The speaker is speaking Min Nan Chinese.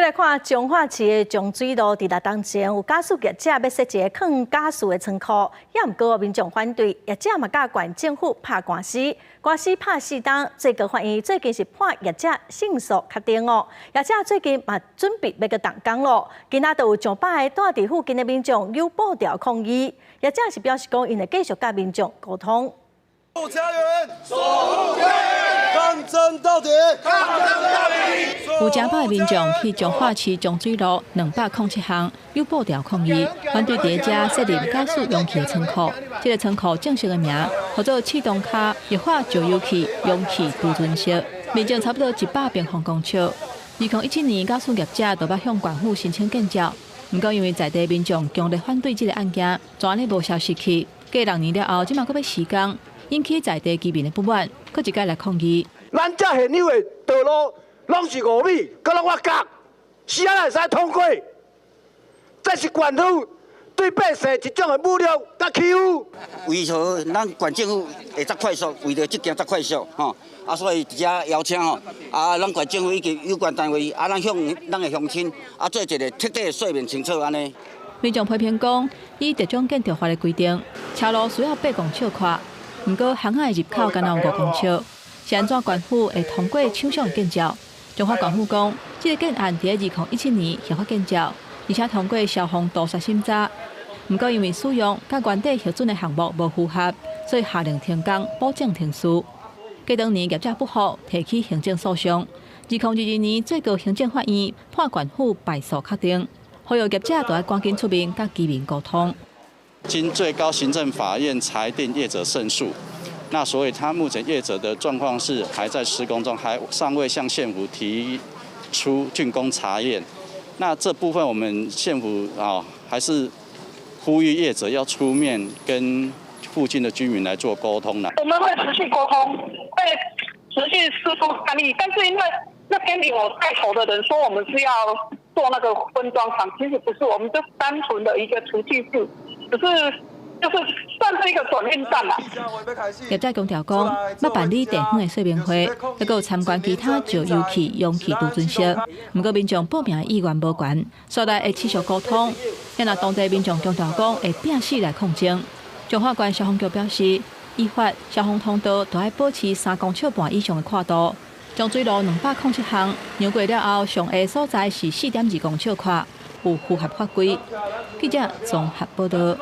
來看彰化市的長水路，佇6冬前有家私業者欲設一个囥家私的倉庫，也毋過民眾反對，業者嘛佮縣政府拍官司，官司拍4冬，最高法院最近是判業者勝訴確定哦。業者最近嘛準備欲閣動工囉，今仔就有上百个蹛佇附近的民眾扭布條抗議，業者是表示講，𪜶會繼續佮民眾溝通。家園，守護家園，抗爭到底，抗爭到底。有成百个民眾去彰化市長水路207巷扭布條抗議，反對佇遮設立家私容器的倉庫。這个倉庫正式的名號做刺桐跤液化石油氣容器儲存室，面積差不多100平方公尺。2017年，家私業者就欲向縣府申請建照，毋過因為在地民眾強烈反對這个案件，就按呢無消息去。過6年了後，這馬閣欲施工，引起在地居民的不滿，閣一擺來抗議。咱遮現有的道路攏是5米，閣攏挖角，是按怎會使通過？這是縣府對百姓一種的侮辱佮欺負。為何咱縣政府會遮快速？為著這件遮快速，吼啊，所以佇遮邀請吼啊，咱縣政府以及有關單位啊，咱向咱的鄉親啊，做一个徹底的說明清楚按呢。民眾批評講，依特種建築法的規定，車路需要8公尺寬，毋過巷仔的入口干焦有5公尺，是按怎縣府會通過廠商的建照？彰化縣府講，這个建案佇2017年核發建照，而且通過消防屠殺審查，毋過因為使用佮原底核准的項目無符合，所以下令停工，補正程序。過當年業者不服，提起行政訴訟。2022年最高行政法院判縣府敗訴確定，呼籲業者著愛趕緊出面佮居民溝通。經最高行政法院裁定業者勝訴，那所以他目前業者的狀況是還在施工中，還尚未向縣府提出竣工查驗。那這部分我們縣府啊，還是呼籲業者要出面跟附近的居民來做溝通啦。我們會持續溝通，會持續釋出善意，但是因為那邊有帶頭的人說我們是要做那個分裝廠，其實不是，我們就單純的一個儲氣室，只是就是算是一個轉運站啦。業者強調講，欲辦理地方的說明會，閣有參觀其他石油氣容器儲存室。毋過民眾報名意願無懸，所以會持續溝通。若當地民眾強調講會拚死來抗爭。彰化縣消防局表示，依法消防通道都愛保持3公尺半以上的闊度。長水路207巷量過了後，上下所在是4.2公尺闊，有符合法規。記者綜合報導。